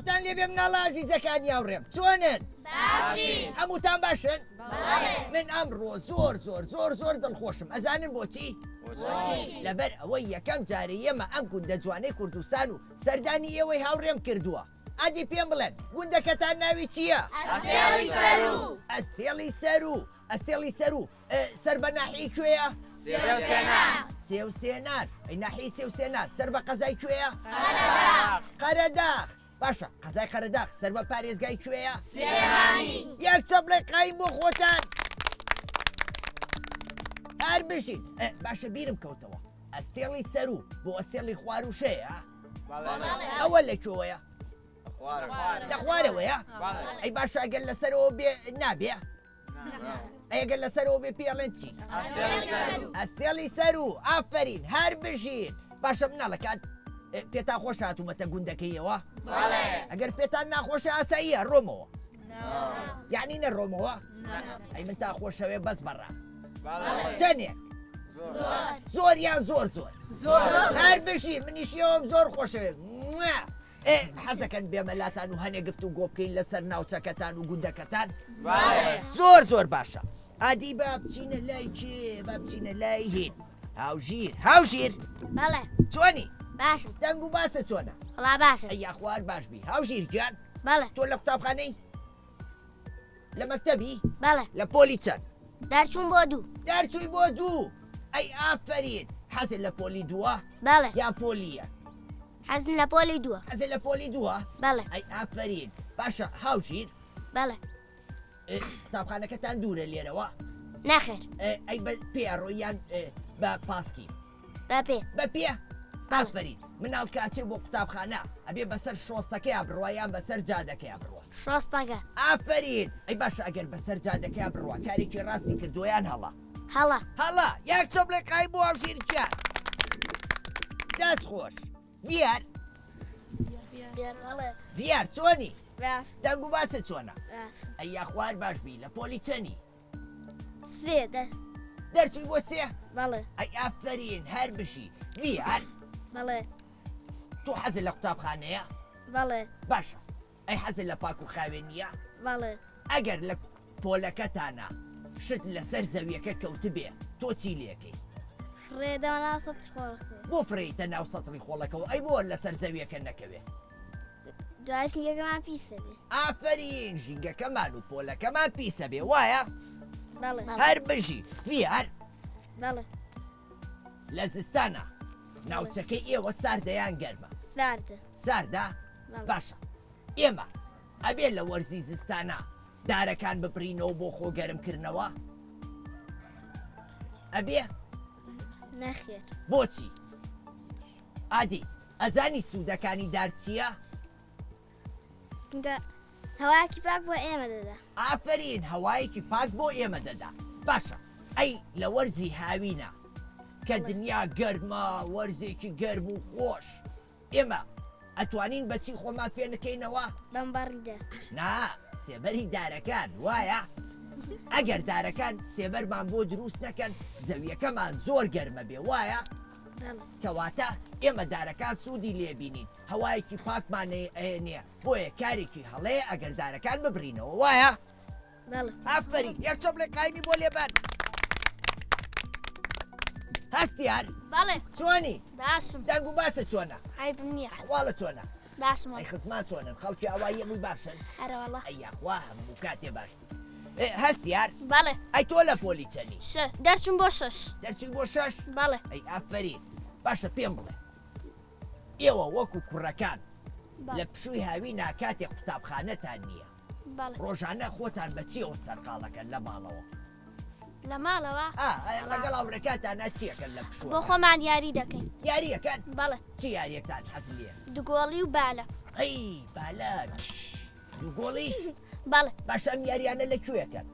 سڵاوتان لێبێ مناڵە ئازیزەکانی هاوڕێم چۆنن؟ باشین. هەمووتان باشن؟ بەڵێ. من ئەمڕۆ زۆر زۆر زۆر زۆر دڵخۆشم ئەزانن بۆچی؟ بۆچی؟ لەبەر ئەوەی یەکەم جارە یەمە ئەم گوندە جوانەی کوردستان و سەردانی ئێوەی هاوڕێم کردووە ئەدی پێم بڵێن گوندەکەتان ناوی چییە؟ ئەستێڵی سەروو. ئەستێڵی سەروو ئەستێڵی سەروو سەر بە ناحیەی کوێیە؟ سێوسێنان. سێوسێنان ئەی ناحیەی سێوسێنان سەر بە قەزای کوێیە؟ قەرەداخ. قەرەداخ باشە قەزای قەرەداخ سەر بە پارێزگای کوێیە؟ سلێمانی. یەک چەپڵەی قایم بۆ خۆتان. هەر بژین. باشە بیرم کەوتەوە ئەستێڵی سەروو بۆ ئەستێڵی خواروشەیە؟ ئەوە لە کوێوەیە؟ لە خوارەوەیە؟ ئەی باشە ئەگەر لەسەرەوە بێ نابێ؟ ئەگەر لەسەرەوە بێ پێڵێن چی؟ ئەستێڵی سەرو ئافرین هەر بژین باشە مناڵەکان پێتان خۆش هاتوومەتە گوندەکەیەوە ئەگەر پێتان ناخۆشە ئاساییە ڕۆمەوە یعنی نەڕۆمەوە ئەی من تا خۆشەوێ بەس بەڕاست چەندێک زۆر یان زۆر زۆر هەر بژی منیشیەوەم زۆر خۆشەوێ ئێ حەزەکەن بێمە لاتان و هەنێ گفت و گۆ بکەین لەسەر ناوچەکەتان و گوندەکەتان؟ زۆر زۆر باشە ئادی با بچینە لای کێ با بچینە لای هین هاوژیر هاوژیر بەڵێ چۆنی باشم دەنگ و باسە چۆنە وڵا باشم ئەی یاخوار باش بی هاوژیر گیان بەڵێ تۆ لە قوتابخانەی لە مەکتەبی؟ بەڵێ. لە پۆلی چەند؟ دەرچووم بۆ دوو. دەرچووی بۆ دوو؟ ئەی ئافەرین. حەزت لە پۆلی دووە؟ بەڵێ. یان پۆلی یەک؟ حەزم لە پۆلی دووە. حەزت لە پۆلی دووە؟ بەڵێ. ئەی ئافەرین. باشە هاوژیر؟ بەڵێ. قوتابخانەکەتان دوورە لێرەوە؟ نەخێر. ئەی بە پێ ئەڕۆی یان بە پاسکیل؟ بە پێ. بە پێ؟ ئافەرین. مناڵ کە ئەچێ بۆ قوتابخانە ئەبێ بەسەر شۆستەکەیا بڕوا یان بەسەر جادەکەیا بڕوا؟ شۆستەکە. ئافەرین. ئەی باشە ئەگەر بەسەر جادەکەیا بڕوا کارێکی ڕاستی کردووە یان هەڵە؟ هەڵە. هەڵە. یەک چەپڵەی قایم بۆ هاوژین گیان. دەست خۆش. ڤیار. ڤیار چۆنی؟ باش. دەنگ و باست چۆنە؟ باش. ئەی یاخوار باش بی. لە پۆلی چەنی؟ سێ دەر. دەرچووی بۆ سێ؟ بەڵێ. ئەی ئافەرین هەر بژی. ڤیار. بەڵێ. تۆ حەزت لە قوتابخانەیە؟ بەڵێ. باشە ئەی حەزت لە پاک و خاوێنییە؟ بەڵێ. ئەگەر لە پۆلەکەتانا شت لەسەر زەویەکە کەوتبێ تۆ چی لێکەی؟ فڕێدەمە ناو سەتڵی خۆڵەکەوە. بۆ فڕێیتە ناو سەتڵی خۆڵەکەوە ئەی بۆ لەسەر زەویەکە نەکەوێ؟ دوای ژینگەکەمان پیسە بێ. ئافەرین ژینگەکەمان و پۆلەکەمان پیسە بێ وایە؟ بەڵێ. هەر بژی ڤیار. بەڵێ. لە زستانا ناوچەکەی ئێوە ساردە یان گەرمە؟ ساردە. ساردە؟ باشە ئێمە ئەبێ لە وەرزی زستانا دارەکان ببڕینەوە بۆ خۆ گەرمکردنەوە؟ ئەبێ؟ نەخێر. بۆچی؟ ئادی ئەزانی سوودەکانی دار چییە؟ چونکە هەوایەکی پاک بۆ ئێمە دەدا. ئافەرین هەوایەکی پاک بۆ ئێمە دەدا. باشە ئەی لە وەرزی هاوینە کە دنیا گەرمە وەرزێکی گەرم و خۆش ئێمە ئەتوانین بەچی خۆمان فێنکەینەوە؟ بەمبەڕی دار. نا سێبەری دارەکان وایە؟ ئەگەر دارەکان سێبەرمان بۆ دروست نەکەن زەویەکەمان زۆر گەرمە بێ وایە؟ کەواتە ئێمە دارەکان سوودی لێ بینین هەوایەکی پاکمان ئەیەنێ بۆیە کارێکی هەڵەیە ئەگەر دارەکان ببرینەوە وایە؟ ئافەرین یەک چەپڵێ قایمی بۆ لێبەن هەستیار بەڵێ چۆنی باشم دەنگ و باسە چۆنە عیبم نییە ئەحواڵە چۆنە باشم ئەی خزمان چۆنن خەڵکی ئاوایی هەمووی باشن هەرەوەڵا ئەی یاخوا هەموو کاتێ باش هەستیار بەڵێ ئەی تۆ لە پۆلی چەنی؟ شە دەرچووم بۆ شەش. دەرچووی بۆ شەش؟ بەڵێ. ئەی ئافەرین باشە پێم بڵێ ئێوە وەکو کوڕەکان لە پشووی هاوینا کاتێک قوتابخانەتان نییە بەڵێ ڕۆژانە خۆتان بە چیەوە سەرقاڵەکەن لە ماڵەوە؟ لە ماڵەوە؟ ئا لەگەڵ هاوڕێکانتانا چیەکەن لە پشووەکان؟ بۆ خۆمان یاری دەکەین. یاریەکەن؟ بەڵێ. چی یاریەکتان حەز لێیە؟ دوگۆڵی و بالە. ئەی بالە دووگۆڵیش؟ بەڵێ. باشە ئەم یاریانە لە کوێ ئەکەن؟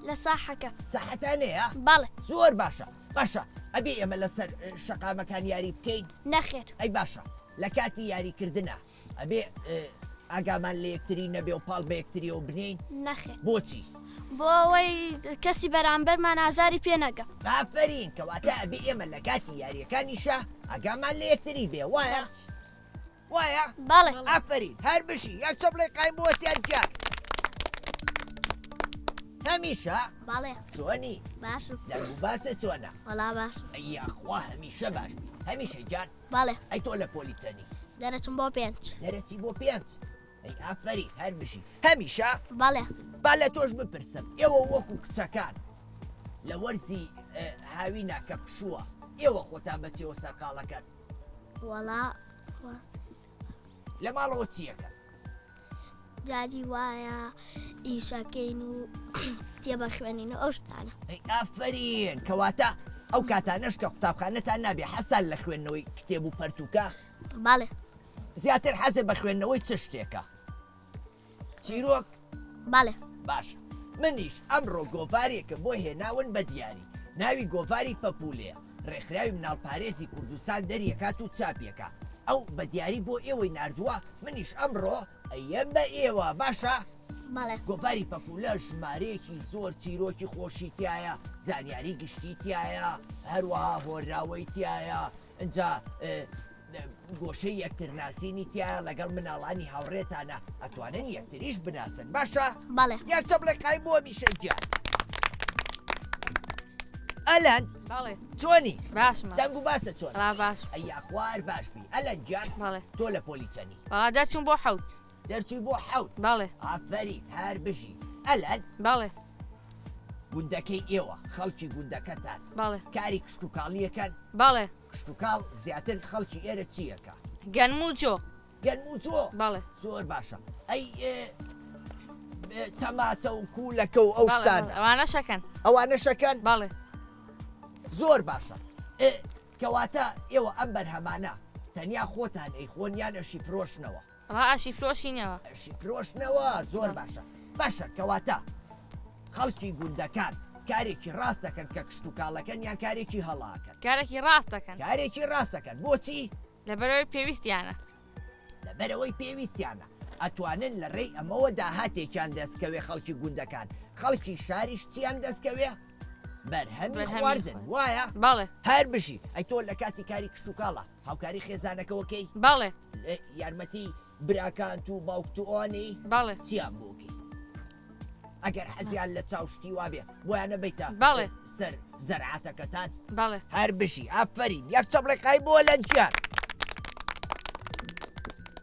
لە ساحەکە. ساحەتان هەیە؟ بەڵێ. زۆر باشە. باشە ئەبێ ئێمە لەسەر شەقامەکان یاری بکەین؟ نەخێر. ئەی باشە لە کاتی یاریکردنا ئەبێ ئاگامان لە یەکتری نەبێ و پاڵ بە یەکتریەوە بنێین؟ نەخێر. بۆچی؟ بۆ ئەوەی کەسی بەرامبەرمان ئازاری پێ نەگا. ئافەرین کەواتە ئەبێ ئێمە لە کاتی یاریەکانیشا ئاگامان لە یەکتری بێ وایە؟ وایە؟ بەڵێ. ئافەرین هەر بژی یەک چەپڵەی قایم بۆ وەسیار گیان. هەمیشە؟ بەڵێ. چۆنی؟ باشم. دەنگ و باست چۆنە؟ وەڵا باشم. ئەی یاخوا هەمیشە باش بی. هەمیشە گیان؟ بەڵێ. ئەی تۆ لە پۆلی چەنی؟ دەرەچم بۆ پێنج. دەرەچی بۆ پێنج. ئەی ئافەرین هەر بژی. هەمیشە؟ بەڵێ. با لە تۆش بپرسم ئێوە وەکو کچەکان لە وەرزی هاوینا کە پشووە ئێوە خۆتان بە چیەوە سەرقاڵەکەن؟ وەڵا لە ماڵەوە چیەکەن؟ جاری وایە ئیشەکەین و کتێبە خوێنین و ئەو شتانە. ئەی ئافەرین کەواتە ئەو کاتانەش کە قوتابخانەتان نابێ حەزتان لە خوێندنەوەی کتێب و پەرتووکە؟ بەڵێ. زیاتر حەزت بە خوێندنەوەی چ شتێکە؟ چیرۆک؟ بەڵێ. باشە منیش ئەمڕۆ گۆڤارێکم بۆ هێناون بە دیاری ناوی گۆڤاری پەپوولەیە ڕێکخراوی مناڵپارێزی کوردستان دەریەکات و چاپیەکا ئەو بە دیاری بۆ ئێوەی ناردووە منیش ئەمڕۆ ئەیەم بە ئێوە باشە؟ بەڵێ. گۆڤاری پەپوولە ژمارەیەکی زۆر چیرۆکی خۆشی تیایە زانیاری گشتی تیایە هەروەها هۆنراوەی تیایە ئینجا گۆشەی یەکترناسینی تیایە لەگەڵ مناڵانی هاوڕێتانە ئەتوانن یەکتریش بناسن باشە؟ بەڵێ. یان چەپڵێ قایم بۆ هەمیشە گیان. ئەلەند بەڵێ. چۆنی؟ باشمە. دەنگ و باسە چۆن؟ وەڵا باش. ئەی یاخوا هەر باش بی. ئەلەند گیان بەڵێ. تۆ لە پۆلی چەنی؟ وەڵا دەرچووم بۆ حەوت. دەرچووی بۆ حەوت؟ بەڵێ. ئافەرین هەر بژی. ئەلەند؟ بەڵێ. گوندەکەی ئێوە خەڵکی گوندەکەتان بەڵێ. کاری کشتوکاڵیەکەن؟ بەڵێ. کشتوکاڵ زیاتر خەڵکی ئێرە چی ئەکا؟ گەنم و جۆ. گەنم و جۆ؟ بەڵێ. زۆر باشە. ئەی تەماتە و کوولەکە و ئەو شتانە؟ ئەوانەش ئەکەن. ئەوانەش ئەکەن؟ بەڵێ. زۆر باشە. کەواتە ئێوە ئەم بەرهەمانە تەنیا خۆتان ئەیخۆن یان ئەشی فرۆشنەوە؟ وەڵا ئەشی فرۆشینەوە. ئەشی فرۆشنەوە زۆر باشە. باشە کەواتە خەڵکی گوندەکان کارێکی ڕاست دەکەن کە کشتوکاڵەکەن یان کارێکی هەڵاکەن؟ کارێکی ڕاست دەکەن. کارێکی ڕاست دەکەن بۆچی؟ لەبەرئەوەی پێویستیانە. لەبەرئەوەی پێویستیانە. ئەتوانن لە ڕێی ئەمەوە داهاتێکیان دەستکەوێ خەڵکی گوندەکان. خەڵکی شاریش چیان دەستکەوێ؟ بەرهەمی خواردن وایە؟ بەڵێ. هەر بژی. ئەی تۆ لە کاتی کاری کشتوکاڵە هاوکاری خێزانەکەوە کەی؟ بەڵێ. یارمەتی براکانت و باوکت و ئەوانەی؟ بەڵێ. چیان بۆ کەی؟ ئەگەر حەزیان لە چاو شتی وابێ بۆیان نەبەیتە بەڵێ. سەر زەرعاتەکەتان؟ بەڵێ. هەر بژی ئافەرین یەک چەپڵەی قایم بۆ لەنجیان.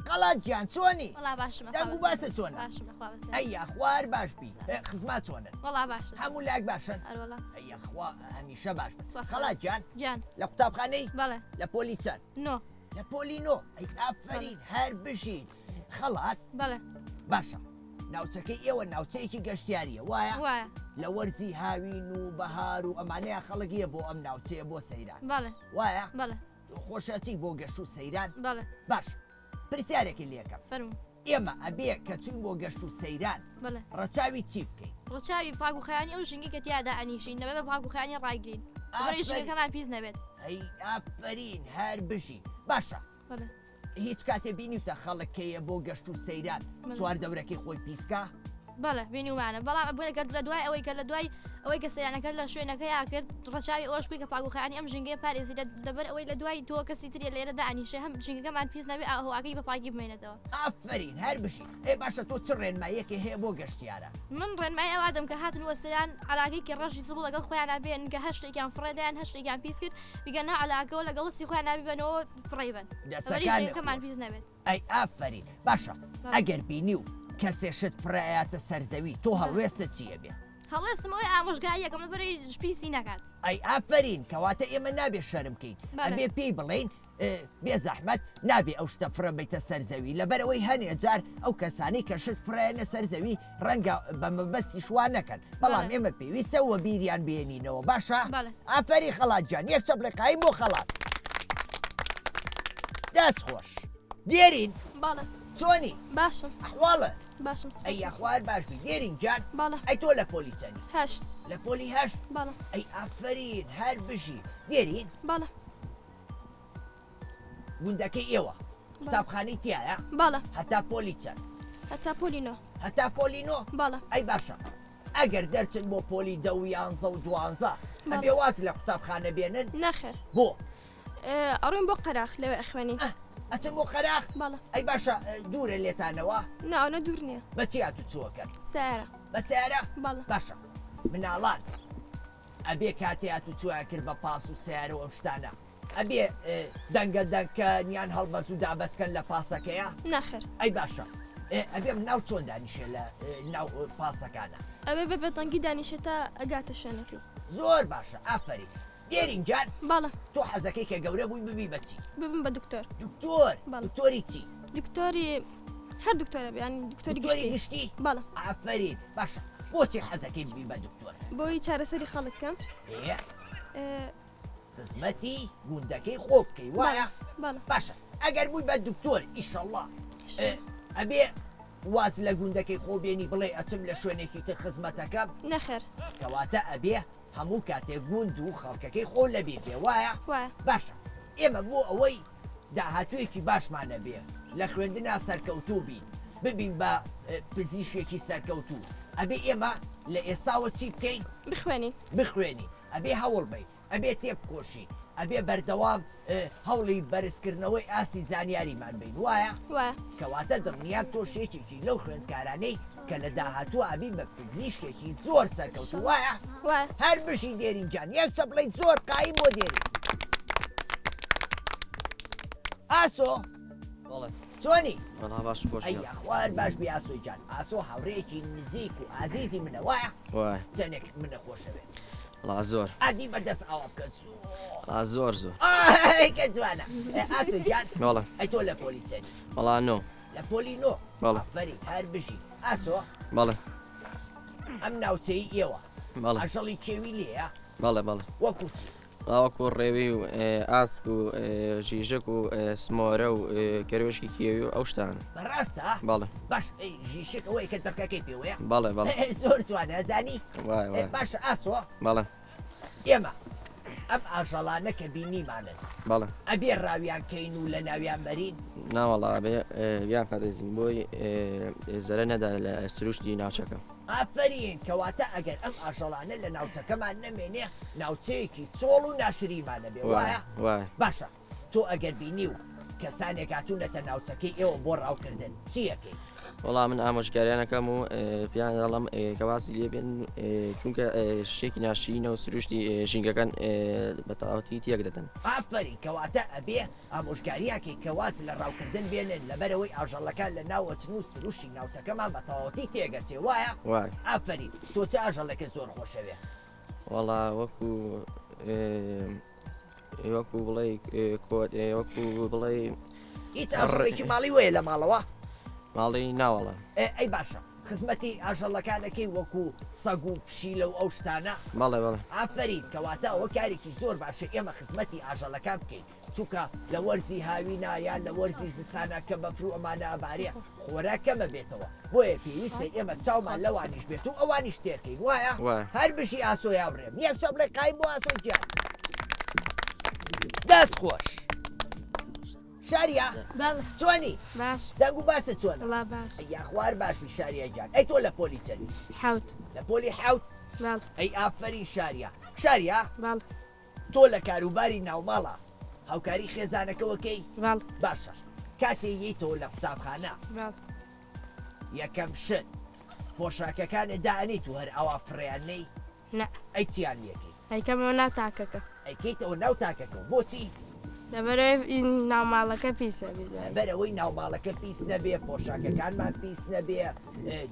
قەڵات گیان چۆنی؟ وەڵا باشم دەنگ و باسە چۆنە؟ باشم بەخوا بەسەر. ئەی یاخوا هەر باش بی. خزما چۆنن؟ وەڵا باشن. هەموو لایەک باشن؟ ئەروەڵا. ئەی یاخوا هەمیشە باش بن. سوپاس. خەڵات گیان؟ گیان. لە قوتابخانەی؟ بەڵێ. لە پۆلی چەند؟ نۆ. لە پۆلی نۆ. ئەی ئافەرین هەر بژیت. خەڵات؟ بەڵێ. باشە ناوچەکەی ئێوە ناوچەیەکی گەشتیاریە وایە؟ وایە. لە وەرزی هاوین و بەهار و ئەمانەیە خەڵک یە بۆ ئەم ناوچەیە بۆ سەیران. بەڵێ. وایە؟ بەڵێ. تۆ خۆشەچی بۆ گەشت و سەیران؟ بەڵێ. باشە پرسیارێکی لێکەم. فەرموو. ئێمە ئەبێ کە چوین بۆ گەشت و سەیران بەڵێ. ڕەچاوی چی بکەین؟ ڕەچاوی پاک و خاوێنی ئەو ژینگەی کە تیادا ئەنیشین دەبێ بە پاک و خاوێنی ڕایگرین لەبەرئەوەی ژینگەکەمان پیس نەبێت. ئەی ئافەرین هەر بژی. باشە بەڵێ. هیچ کاتێ بینیوتە خەڵک کەیە بۆ گەشت و سەیران چواردەورەکەی خۆی پیسکا؟ بەڵێ بینیومانە بەڵام لە دوای ئەوەی کە لە دوای ئەوەی کە سەیرانەکە لە شوێنەکەیا کرد ڕەچاوی ئەوەش بکەی کە پاک و خاوێنی ئەم ژینگەیە پارێزی لەبەر ئەوەی لە دوای تۆ کەسی تری لێرە دانیشێ هەم ژینگەکەمان پیس نەبێ ئاوهەواکەی بە پاکی بمێنێتەوە. ئافەرین هەر بژی. ئێ باشە تۆ چ ڕێنماییەکێ هەیە بۆ گەشتیاران؟ من ڕێنمایی ئەوە دەم کە هاتن وە سەیران عەلاگەیەکی ڕەشی زبڵ لەگەڵ خۆیانا بێنن کە هەر شتێکیان فڕێ دایان هەر شتێکیان پیس کرد بیگەنە عەلاگەوە لەگەڵ دەستی خۆیانا بیبەنەوە فڕێی بەن لەبەری دەسەکانت ژینگەکەمان خۆش. پیس نەبێت. ئەی ئافەرین باشە بەڵێ. ئەگەر بینیو کەسێ شت فڕێ ئەیاتە سەر زەوی تۆ هەڵوێستت چی ئەبێ؟ هەڵوێستم ئەوەیە ئامۆژگاریەکەم لەبەرئەوەی پیسی نەکات. ئەی ئافەرین کەواتە ئێمە نابێ شەرم کەین بەڵێ. ئەبێ پێی بڵێین بێ زەحمەت نابێ ئەو شتە فڕێ بەیتە سەر زەوی لەبەرئەوەی هەنێ جار ئەو کەسانەی کە شت فڕێنە سەر زەوی ڕەنگە بە مەبەستیش وا نەکەن بەڵام بەڵێ. ئێمە پێویستە وەبیریان بێنینەوە باشە؟ بەڵێ. ئافەرین خەڵات گیان یەک چەپڵەی قایم بۆ خەڵات. دەست خۆش. دێرین. بەڵێ. چۆنی؟ باشم. ئەحواڵت؟ باشم سوپاس. ئەی یاخوا هەر باش بی. دێرین گیان. بەڵێ. ئەی تۆ لە پۆلی چەنی؟ هەشت. لە پۆلی هەشت؟ بەڵێ. ئەی ئافەرین هەر بژی. دێرین. بەڵێ. گوندەکەی ئێوە قوتابخانەی تیایە؟ بەڵێ. هەتا پۆلی چەند؟ هەتا پۆلی نۆ. هەتا پۆلی نۆ؟ بەڵێ. ئەی باشە ئەگەر دەرچن بۆ پۆلی دە و یانزە و دوانزە ئەبێ واز لە قوتابخانە بێنن؟ نەخێر. بۆ؟ ئەڕۆین بۆ قەراخ لەوێ ئەخوێنین. ئەچن بۆ قەراخ؟ بەڵێ. ئەی باشە دوورە لێتانەوە؟ نا ئەونە دوور نییە. بە چی هاتوچۆ ئەکەن؟ سەیارە. بە سەیارە؟ بەڵێ. باشە مناڵان ئەبێ کاتێ هاتوچۆیان کرد بە پاس و سەیارە و ئەم شتانە ئەبێ دەنگە دەنگکەن یان هەڵبەز و دابەزکەن لە پاسەکەیا؟ نەخێر. ئەی باشە ئەبێ مناڵ چۆن دانیشێ لە ناو پاسەکانا؟ ئەبێ بە بێدەنگی دانیشێ تا ئەگاتە شوێنەکەی. زۆر باشە ئافەرین. دێرین گیان. بەڵێ. تۆ حەزەکەی کە گەورە بووی ببی بە چی؟ ببم بە دکتۆر. دکتۆر؟ بەڵێ. دکتۆری چی؟ دکتۆری هەر دکتۆرە بێ یانی دکتۆری دکتۆری گشتی. گشتی؟ بەڵێ. ئافەرین باشە بۆچی حەزەکەی ببی بە دکتۆر؟ بۆی چارەسەری خەڵک کەم. ئێ خزمەتی گوندەکەی خۆ بکەی وایە؟ بەڵێ. باشە ئەگەر بووی بە دکتۆر ئیشەڵڵا ئەبێ واز لە گوندەکەی خۆ بێنی بڵێ ئەچم لە شوێنێکی تر خزمەتەکەم؟ نەخێر. کەواتە ئەبێ هەموو کاتێک گوند و خەڵکەکەی خۆ لەبیر بێ وایە؟ وایە. باشە ئێمە بۆ ئەوەی داهاتوویەکی باشمان هەبێ لە خوێندنا سەرکەوتوو بین ببین بە پزیشکێکی سەرکەوتوو ئەبێ ئێمە لە ئێستاوە چی بکەین؟ بخوێنین. بخوێنین ئەبێ هەوڵ بەین ئەبێ تێبکۆشین ئەبێ بەردەوام هەوڵی بەرزکردنەوەی ئاستی زانیاریمان بەین وایە؟ وایە. کەواتە دڵنیام تۆش یەکێکی لەو خوێندکارانەی کە لە داهاتووە ئەبی بە پزیشکێکی زۆر سەرکەوتوو وایە؟ وایە. هەر بژی دێرین گیان یەک چەپڵەی زۆر قایم بۆ دێرین. ئاسۆ بەڵێ. چۆنی؟ وەڵا باشم خۆش ئەی یاخوا هەر باش بی ئاسۆی گیان. ئاسۆ هاوڕێیەکی نزیک و ئازیزی منە وایە؟ وایە. چەنێک منە خۆشەوێت؟ وەڵا زۆر. ئەدی بە دەست ئاوا بکە زۆر. وەڵا زۆر زۆر. ئای کە جوانە. ئاسۆ گیان. بەڵێ. ئەی تۆ لە پۆلی چەنی؟ وەڵا نۆ. لە پۆلی نۆ؟ بەڵێ. ئافەرین هەر بژی. ئاسۆ. بەڵێ. ئەم ناوچەی ئێوە. بەڵێ. ئاژەڵی کێوی لێیە؟ بەڵێ بەڵێ. وەکوو چی؟ وەڵا وەکوو ڕێوی و ئاسک و ژیژک و سمۆرە و کەروێشکی کێوی و ئەو شتانە. بەڕاستە؟ بەڵێ. باش ئەی ژیشک ئەوەیە کە دڕکەکەی پێوەیە؟ بەڵێ بەڵێ. زۆر جوانە ئەزانی؟ وایە وایە. باشە ئاسۆ. بەڵێ. ئێمە ئەم ئاژەڵانە کە بینیمانن. بەڵێ. ئەبێ ڕاویان کەین و لە ناویان بەرین؟ ناوەڵا ئەبێ بیان پارێزین بۆی زەرەر نەدا لە سروشتی ناوچەکە. ئافەرین، کەواتە ئەگەر ئەم ئاژەڵانە لە ناوچەکەمان نەمێنێ ناوچەیەکی چۆڵ و ناشرینمان ئەبێ وایە؟ وایە. باشە تۆ ئەگەر بینی و کەسانێک هاتوونەتە ناوچەکەی ئێوە بۆ ڕاوکردن چی ئەکەی؟ وەڵا من ئامۆژگاریان ئەکەم و پێیان دەڵێم کە وازی لێ بێنن چونکە شتێکی ناشرینە و سروشتی ژینگەکان بە تەواوەتی تێک دەدەن. ئافەرین، کەواتە ئەبێ ئامۆژگاریان کەی کە واز لە ڕاوکردن بێنن لەبەرئەوەی ئاژەڵەکان لە ناو ئەچن و سروشتی ناوچەکەمان بە تەواوەتی تێگەچێ وایە؟ وایە. ئافەرین، تۆ چ ئاژەڵێکت زۆر خۆشەوێ؟ وەڵا وەکو وەکو بڵێی کۆت وەکو بڵێی هیچ ئاژەڵێکی ماڵی وەیە لە ماڵەوە؟ ماڵی ناوەڵا. ئەی باشە خزمەتی ئاژەڵەکانەکەی وەکو سەگ و پشیلە و ئەو شتانە؟ بەڵێ بەڵێ. ئافەرین کەواتە ئەوە کارێکی زۆر باشە ئێمە خزمەتی ئاژەڵەکان بکەین چونکە لە وەرزی هاوینا یان لە وەرزی زستانا کە بەفر و ئەمانە ئەبارێ خۆراک کەم ئەبێتەوە بۆیە پێویستە ئێمە چاومان لەوانیش بێت و ئەوانیش تێرکەین وایە؟ وایە. هەر بژی ئاسۆی هاوڕێم یەک چەپڵەی قایم بۆ ئاسۆ گیان دەست خۆش شاریا بەڵێ چۆنی باش دەنگ و باست چۆنە وەڵا باش ئەی یاخوار باش بی شاریا گیان ئەی تۆ لە پۆلی چەنی حەوت لە پۆلی حەوت بەڵێ ئەی ئافەرین شاریا شاریا بەڵێ تۆ لە کاروباری ناوماڵا هاوکاری خێزانەکەوە کەی؟ بەڵێ. باشە کاتێ یەیتەوە لە قوتابخانە بەڵێ. یەکەم شت پۆشاکەکانت دائەنێیت و هەر ئاوا فڕێیان نەی؟ نا. ئەی چیان لێکەی؟ ئەیکەمەوە ناو تاکەکە. ئەیکەیتەوە ناو تاکەکەوە بۆچی؟ لەبەرئەوەی ناوماڵەکە پیس ئەبێ. لەبەرئەوەی ناوماڵەکە پیس نەبێ، پۆشاکەکانمان پیس نەبێ،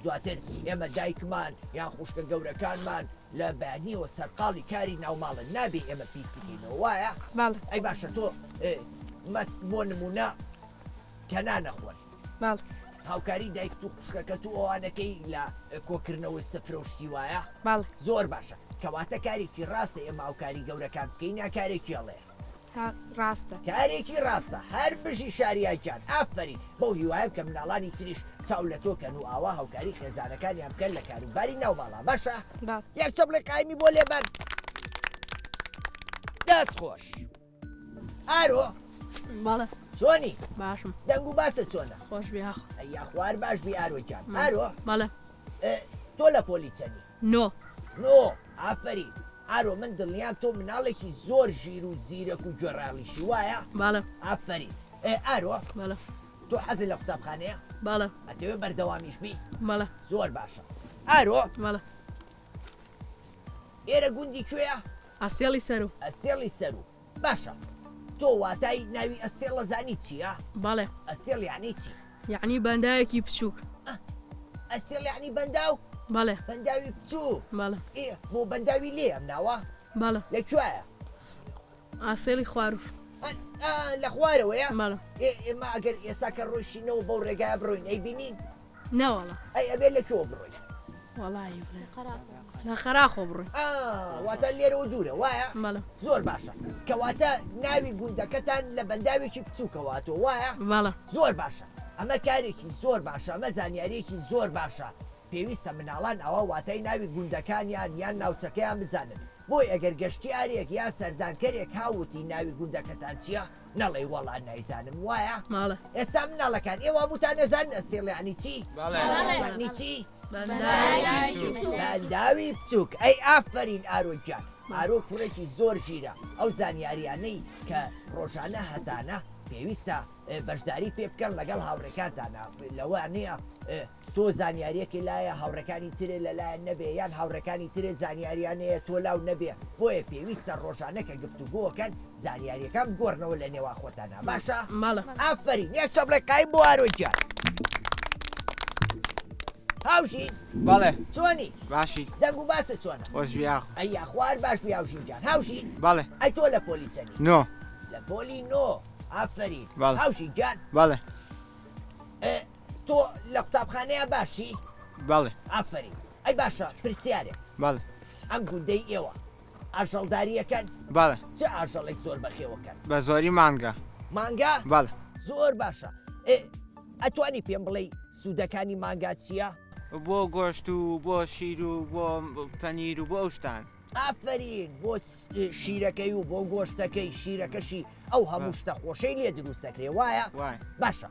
دواتر ئێمە دایکمان یان خوشکە گەورەکانمان لە بەیانیەوە سەرقاڵی کاری ناوماڵن نابێ ئێمە پیسی کەینەوە وایە؟ بەڵێ. ئەی باشە تۆ مەس بۆ نمونە کە نانەخۆن بەڵێ. هاوکاری دایکت و خوشکەکەت و ئەوانەکەی لە کۆکردنەوەی سفرە و شتی وایە؟ بەڵێ. زۆر باشە کەواتە کارێکی ڕاستە ئێمە هاوکاری گەورەکان بکەین یا کارێکی هەڵەیە؟ ڕاستە. کارێکی ڕاستە هەر بژی شاریا گیان ئافەرین بەو هیوایەم کە مناڵانی تریش چاو لە تۆ کەن و ئاوا هاوکاری خێزانەکانیان بکەن لە کاروباری ناوماڵا باشە بەڵێ. یەک چەپڵەی قایمی بۆ لێبەن دەست خۆش ئارۆ بەڵێ چۆنی باشم دەنگ و باست چۆنە خۆش بی یاخوا ئەی یاخوا هەر باش بی ئارۆ گیان ئارۆ بەڵێ تۆ لە پۆلی چەنی نۆ. نۆ ئافەرین ئارۆ من دڵنیام تۆ مناڵێکی زۆر ژیر و زیرەک و گوێڕایەڵیشی وایە؟ بەڵێ. ئافەرین. ئێ ئارۆ بەڵێ. تۆ حەزت لە قوتابخانەیە؟ بەڵێ. ئەتەوێ بەردەوامیش بی؟ بەڵێ. زۆر باشە. ئارۆ. بەڵێ. ئێرە گوندی کوێیە؟ ئەستێڵی سەروو. ئەستێڵی سەروو. باشە تۆ واتای ناوی ئەستێڵ ئەزانی چییە؟ بەڵێ. ئەستێڵ یەعنی چی؟ یەعنی بەنداوێکی بچووک. ئەستێڵ یەعنی بەنداو؟ بەڵێ. بەنداوی بچووک. بەڵێ. ئێ بۆ بەنداوی لێ ئەم ناوە؟ بەڵێ. لە کوێیە؟ ئاسێڵی خواروش. لە خوارەوەیە؟ بەڵێ. ئێ ئێمە ئەگەر ئێستا کە ڕۆیشتینەوە بەو ڕێگایە بڕۆین ئەیبینین؟ نەوەڵا. ئەی ئەبێ لە کوێوە بڕۆین؟ وەڵایی بڵێ لە قەراخۆ بڕۆین. ئا واتە لێرەوە دوورە وایە؟ بەڵێ. زۆر باشە کەواتە ناوی گوندەکەتان لە بەنداوێکی بچووکەوە هاتووە وایە؟ بەڵێ. زۆر باشە ئەمە کارێکی زۆر باشە ئەمە زانیارییەکی زۆر باشە پێویستە مناڵان ئاوا واتای ناوی گوندەکانیان یان ناوچەکەیان بزانن بۆی ئەگەر گەشتیارێک یان سەردانکەرێک هاوتی ناوی گوندەکەتان چیە نەڵێی وەڵا نایزانم وایە؟ بەڵێ. ئێستا مناڵەکان ئێوە هەمووتان ئەزانن ئەسێڵ یەعنی چی؟ بەڵێ. یەعنی چی؟ بەنداوی بچووک. بەنداوی بچووک ئەی ئافەرین ئارۆ گیان ئارۆ کوڕێکی زۆر ژیرە ئەو زانیاریانەی کە ڕۆژانە هەتانە پێویستە بەشداری پێ بکەن لەگەڵ هاوڕێکانتانا لەوانەیە تۆ زانیاریەکی لایە هاوڕێکانی ترێ لەلایان نەبێ یان هاوڕێکانی ترێ زانیاریان هەیە تۆ لاو نەبێ بۆیە پێویستە ڕۆژانە کە گفتوگۆکەن زانیاریەکان بگۆڕنەوە لە نێوان خۆتانا باشە؟ بەڵێ. ئافەرین یەک چەپڵێک قایم بۆ ئارۆ گیان. هاوژین. بەڵێ. چۆنی؟ باشی. دەنگ و باست چۆنە؟ خۆش بی ئاخۆ. ئەی یاخوا هەر باش بی هاوژین گیان. هاوژین. بەڵێ. ئەی تۆ لە پۆلی چەنی؟ نۆ. لە پۆلی نۆ. ئافەرین. بەڵێ. هاوژین گیان. بەڵێ. تۆ لە قوتابخانەیە باشی؟ بەڵێ. ئافەرین. ئەی باشە پرسیارێک. بەڵێ. ئەم گوندەی ئێوە ئاژەڵدارییەکەن؟ بەڵێ. چ ئاژەڵێک زۆر بەخێوەکەن؟ بە زۆری مانگا. مانگا؟ بەڵێ. زۆر باشە. ئێ ئەتوانی پێم بڵێی سوودەکانی مانگا چییە؟ بۆ گۆشت و بۆ شیر و بۆ پەنیر و بۆ ئەو شتانە. ئافەرین بۆ شیرەکەی و بۆ گۆشتەکەی شیرەکەشی ئەو هەموو شتە خۆشەی لێ دروست دەکرێ وایە؟ وایە. باشە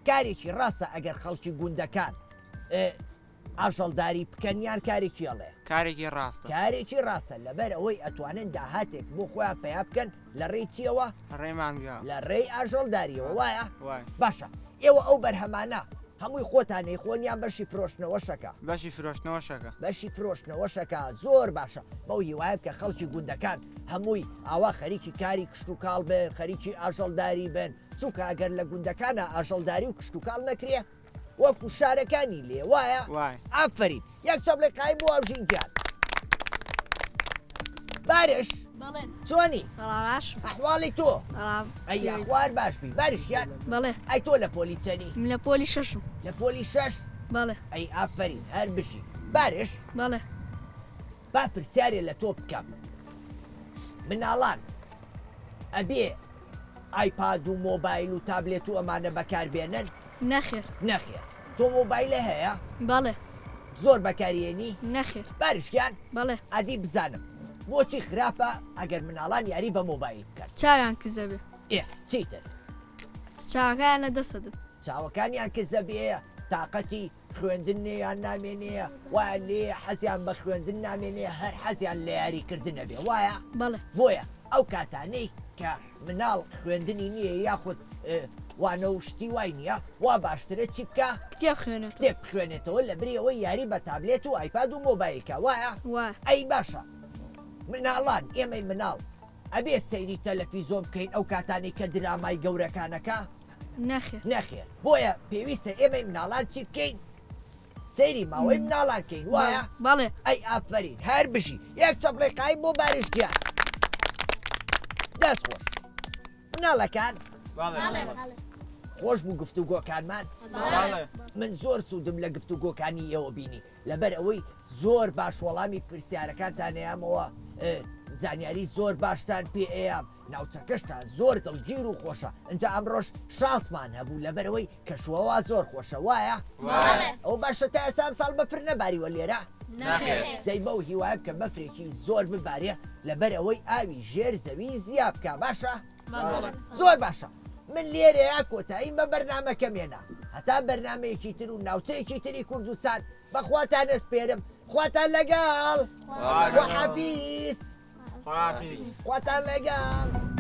کارێکی ڕاستە ئەگەر خەڵکی گوندەکان ئاژەڵداری بکەن یان کارێکی هەڵەیە؟ کارێکی ڕاستە. کارێکی ڕاستە لەبەر ئەوەی ئەتوانن داهاتێک بۆ خۆیان پەیا بکەن لە ڕێی چیەوە؟ لە ڕێی مانگا. لە ڕێی ئاژەڵداریەوە وایە؟ وایە. باشە ئێوە ئەو بەرهەمانە هەمووی خۆتان ئەیخۆن یان بەشی فرۆشتنەوەشەکە؟ بەشی فرۆشتنەوەشەکە. بەشی فرۆشتنەوەشەکە زۆر باشە بەو هیوایەم کە خەڵکی گوندەکان هەمووی ئاوا خەریکی کاری کشتوکاڵ بن خەریکی ئاژەڵداری بن چونکە ئەگەر لە گوندەکانا ئاژەڵداری و کشتوکاڵ نەکرێ وەکو شارەکانی لێ وایە؟ وایە. ئافەرین یەک چەپڵەی قایم بۆ هاوژین گیان. بارش بەڵێ. چۆنی؟ وەڵا باشم. ئەحواڵی تۆ؟ وەڵا ئەی یاخوار باش بی بارش گیان. بەڵێ. ئەی تۆ لە پۆلی چەنی؟ من لە پۆلی شەشم. لە پۆلی شەش؟ بەڵێ. ئەی ئافەرین هەر بژی. بارش. بەڵێ. با پرسیارێ لە تۆ بکەم مناڵان ئەبێ ئایپاد و مۆبایل و تابلێت و ئەمانە بەکار بێنن؟ نەخێر. نەخێر. تۆ مۆبایلە هەیە؟ بەڵێ. زۆر بەکاریێنی؟ نەخێر. بارش گیان؟ بەڵێ. ئەدی بزانم بۆچی خراپە ئەگەر مناڵان یاری بە مۆبایل بکەن؟ چاویان کزە بێ. ئێ چیتر؟ چاوەکانیان لە دەست ئەدەن. چاوەکانیان کزە بێ، تاقەتی خوێندنیان نامێنێ، وایان لێیە حەزیان بە خوێندن نامێنێ هەر حەزیان لە یاری کردنە بێ وایە؟ بەڵێ. بۆیە ئەو کاتانەی کە مناڵ خوێندنی نییە یاخود وانە و شتی وای نییە وا باشترە چی بکا؟ کتێب بخوێنێتەوە. کتێب بخوێنێتەوە لەبری ئەوەی یاری بە تابلێت و ئایپاد و مۆبایل کا وایە؟ وایە. ئەی باشە مناڵان ئێمەی مناڵ ئەبێ سەیری تەلەفیزۆن بکەین ئەو کاتانەی کە درامای گەورەکانەکا؟ نەخێر. نەخێر بۆیە پێویستە ئێمەی مناڵان چی بکەین؟ سەیری ماوەی مناڵان کەین وایە؟ بەڵێ. ئەی ئافەرین هەر بژی یەک چەپڵەی قایم بۆ بارش گیان دەست خۆش مناڵەکان خۆش بوو گفتوگۆکانمان من زۆر سوودم لە گفتوگۆکانی ئێوە بینی لەبەر ئەوەی زۆر باش وەڵامی پرسیارەکانتان ئەیامەوە زانیاری زۆر باشتان پێ ئەیام ناوچەکەشتان زۆر دڵگیر و خۆشە ئینجا ئەمڕۆش شانسمان هەبوو لەبەرئەوەی کەشوهەوا زۆر خۆشە وایە؟ ئەو باشە تا ئێستا ئەمساڵ بەفر نەباریوە لێرە؟ دەی بەو هیوایە بکە بەفرێکی زۆر ببارێ لەبەرئەوەی ئاوی ژێر زەوی زیا بکا باشە؟ زۆر باشە من لێرەیا کۆتاییم بە بەرنامەکەم هێنا هەتا بەرنامەیەکی تر و ناوچەیەکی تری کوردستان بەخواتان ئەسپێرم خواتان لەگەڵ خواحافیز. خواتان لەگەڵ.